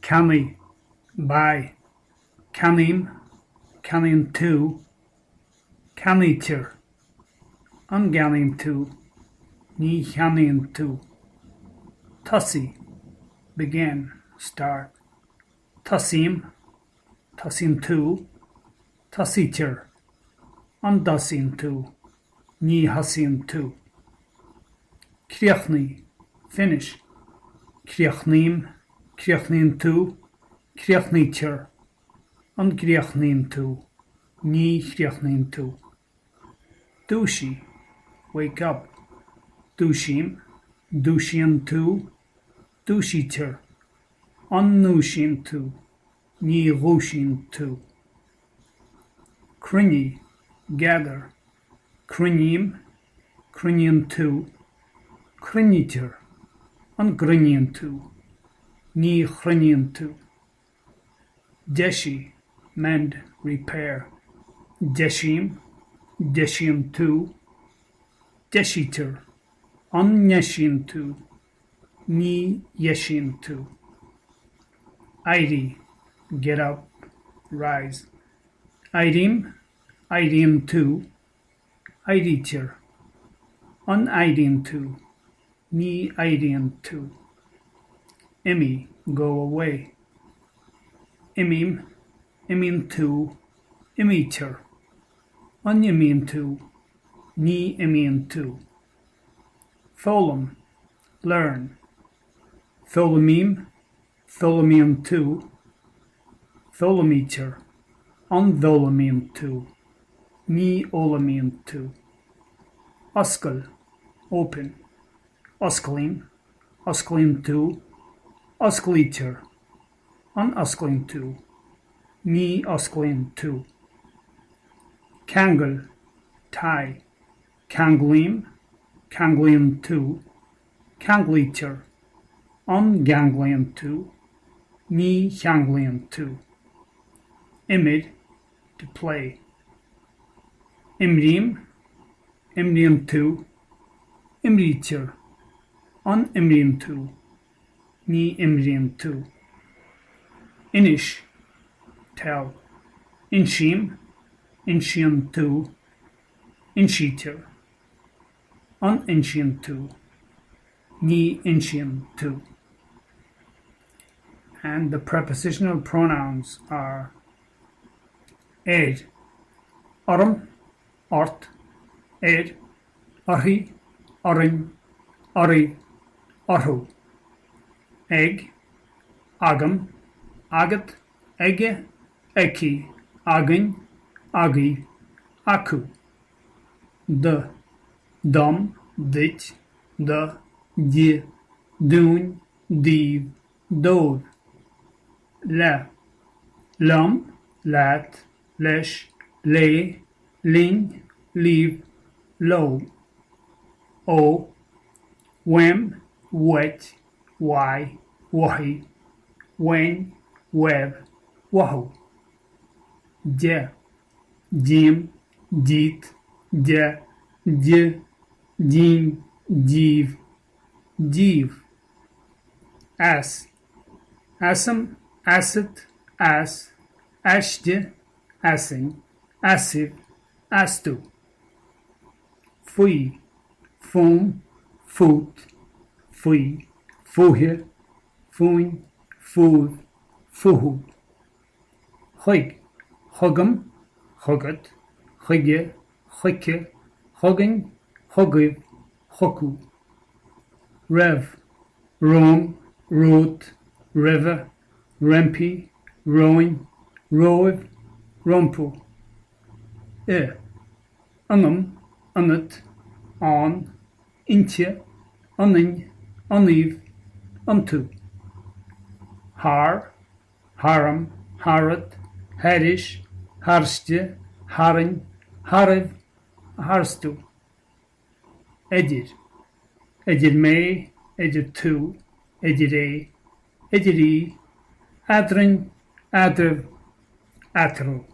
Ceannaigh, buy. Ceannaím, ceannaíonn tú, ceannaítear. An gceannaíonn tú? Ní cheannaíonn tú. Tosaigh, begin, start. Tosaím, tosaíonn tú, tosaítear. An dtosaíonn tú? Ní thosaíonn tú. Críochnaigh, finish. Críochnaím, críochnaíonn tú, críochnaítear. An gcríochnaíonn tú? Ní chríochnaíonn tú. Dúisigh, wake up. Dúisím, dúisíonn tú, dúisítear. An ndúisíonn tú? Ní dhúisíonn tú. Cruinnigh, gather. Cruinním, cruinníonn tú, cruinnítear. An gcruinníonn tú? Ní chruinníonn tú. Deisigh, mend, repair. Deisím, deisíonn tú, deisítear. An ndeisíonn tú? Ní dheisíonn tú. Éirigh, get up, rise. Éirím, éiríonn tú, éirítear. An éiríonn tú? Ní éiríonn tú. Imigh, go away. Imím, imíonn tú, imítear. An imíonn tú? Ní imíonn tú. Foghlaim, learn. Foghlaimím, foghlaimíonn tú, foghlaimítear. An bhfoghlaimíonn tú? Ní fhoghlaimíonn tú. Oscail, open. Osclaím, osclaíonn tú, osclaítear. An osclaíonn tú? Ní osclaíonn tú. Ceangail, tie. Ceanglaím, ceanglaíonn tú, ceanglaítear. An gceanglaíonn tú? Ní cheanglaíonn tú. Imir, to play. Imrím, imríonn tú, imrítear. An imríonn tú? Ní imríonn tú. Inis, tell. Insím, insíonn tú, Insítear. An insíonn tú? Ní insíonn tú. And the prepositional pronouns are ar, orm, ort, air, uirthi, orainn, oraibh, orthu. Ag, agam, agat, aige, aici, againn, agaibh, acu. Do, dom, duit, do, di, dúinn, daoibh, dóibh. Le, liom, leat, leis, léi, linn, libh, leo. Ó, uaim, uait, uaidh, uaithi, uainn, uaibh, uathu. De, díom, díot, de, di, dínn, díbh, díobh. As, asam, asat, as, aisti, asainn, asaibh, astu. Faoi, fúm, fút, faoi, fúithi, fúinn, fúibh, fúthu. Chuig, chugam, chugat, chuige, chuici, chugainn, chugaibh, chucu. Roimh, romham, romhat, roimhe, roimpi, romhainn, romhaibh, rompu. I, ionam, ionat, ann, inti, ionainn, ionaibh, iontu. Thar, tharam, tharat, thairis, thairsti, tharainn, tharaibh, tharstu. Idir, idir mé, idir tú, idir é, idir í, eadrainn, eadraibh, eatarthu.